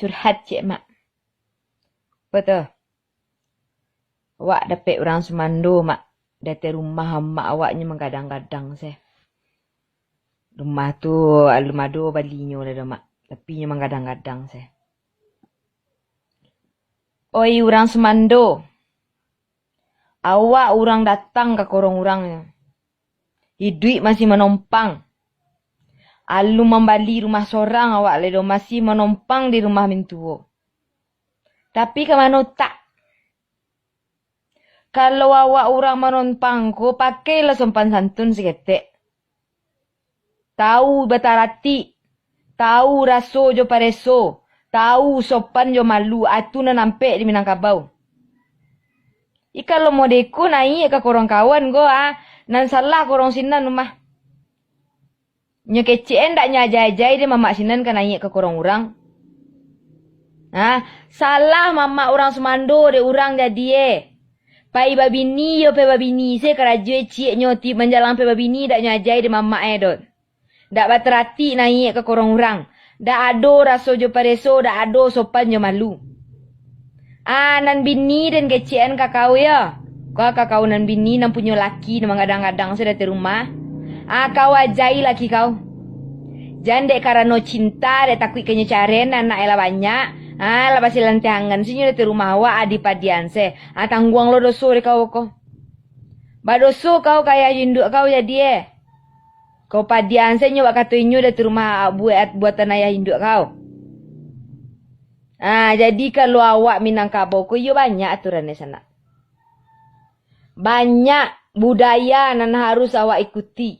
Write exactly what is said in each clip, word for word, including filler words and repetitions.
Curhat ciek, Mak. Apo tu? Awak dapek urang sumando, Mak. Di ateh rumah amak awak nyo manggadang-gadang se. Rumah tu alun ado balinyo lai doh, Mak. Tapi nyo manggadang-gadang se. Oi urang sumando, awak urang datang ka korong urang nyo. Iduik masih manompang. Alun mambali rumah sorang awak lai doh, masih manompang di rumah mintuo. Tapi ka mano tak? Kalau awak urang manompang ko, pakailah sopan santun saketek. Tahu bataratik, tahu raso jo pareso, tahu sopan jo malu, atu nan ampek di Minangkabau. Ika lo mode ko naiak ka korong kawan ko, ah, nan salah korong sinan rumah. Nyo kecek-an dak nyo ajai-ajai dek mamak sinan ka naiak ka korong urang. Ha, salah mamak urang sumando dek urang jadi e. Pai babini yo pai babini se karajo e ciek nyo ti manjalang pai babini dak nyo ajai dek mamak e dot. Dak bataratik naiak ka korong urang. Dak ado raso jo pareso, dak ado sopan jo malu. Ah, nan bini den kecek-an ka kau yo. Kau ka kau nan bini nan punyo laki nan manggadang-gadang se di ateh rumah. Ah, kau ajai laki kau. Jan dek karano cinta, dek takuik kanyo caren, anak e lah banyak. Ah, lah basilantiangan sinyo di ateh rumah awak, adi padian se. Ah, tangguang lo doso dek kau ko. Badoso kau ka ayah induak kau jadi e. Kau padian se nyo bak kato inyo di ateh rumah buat, buatan ayah induak kau. Ah, jadi kalau awak Minangkabau ko iyo banyak aturan e sanak. Banyak budaya nan harus awak ikuti.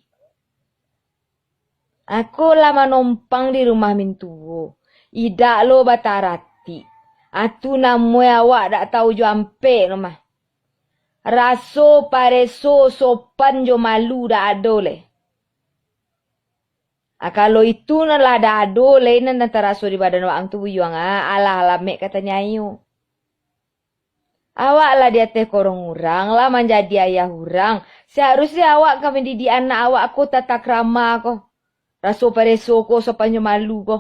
Ako lah manompang di rumah mintuo. Idak lo bataratik. Atu namoe awak dak tahu jo ampek lo mah. Raso pareso sopan jo malu dak ado lai. Ah, kalau itu nan lah dak ado lai nan, nan taraso di badan waang tu buyuang, ah, alah alamek katanyo ayo. Awak lah di ateh korong urang, lah manjadi ayah urang. Saharusnyo awak ka mandidik anak awak ko tata krama ko. Raso pareso ko, sopan jo malu ko.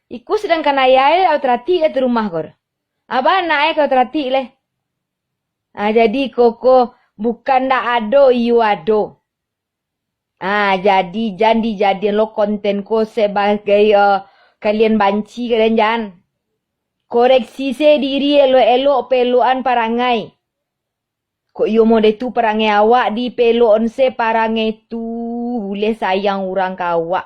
Iko sadangkan ayah e lah taratik di rumah ko. Abah anak e ka taratik lai. Ah, jadi iko ko bukan dak ado, iyo ado. Ah, jadi jan dijadian lo konten ko sabagai, eh, kalian banci ka den jan. Koreksi se diri elok-elok, pelokan parangai. Kok iyo mode tu parangai awak, dipelokon se parangai tu, buleh sayang urang ka awak.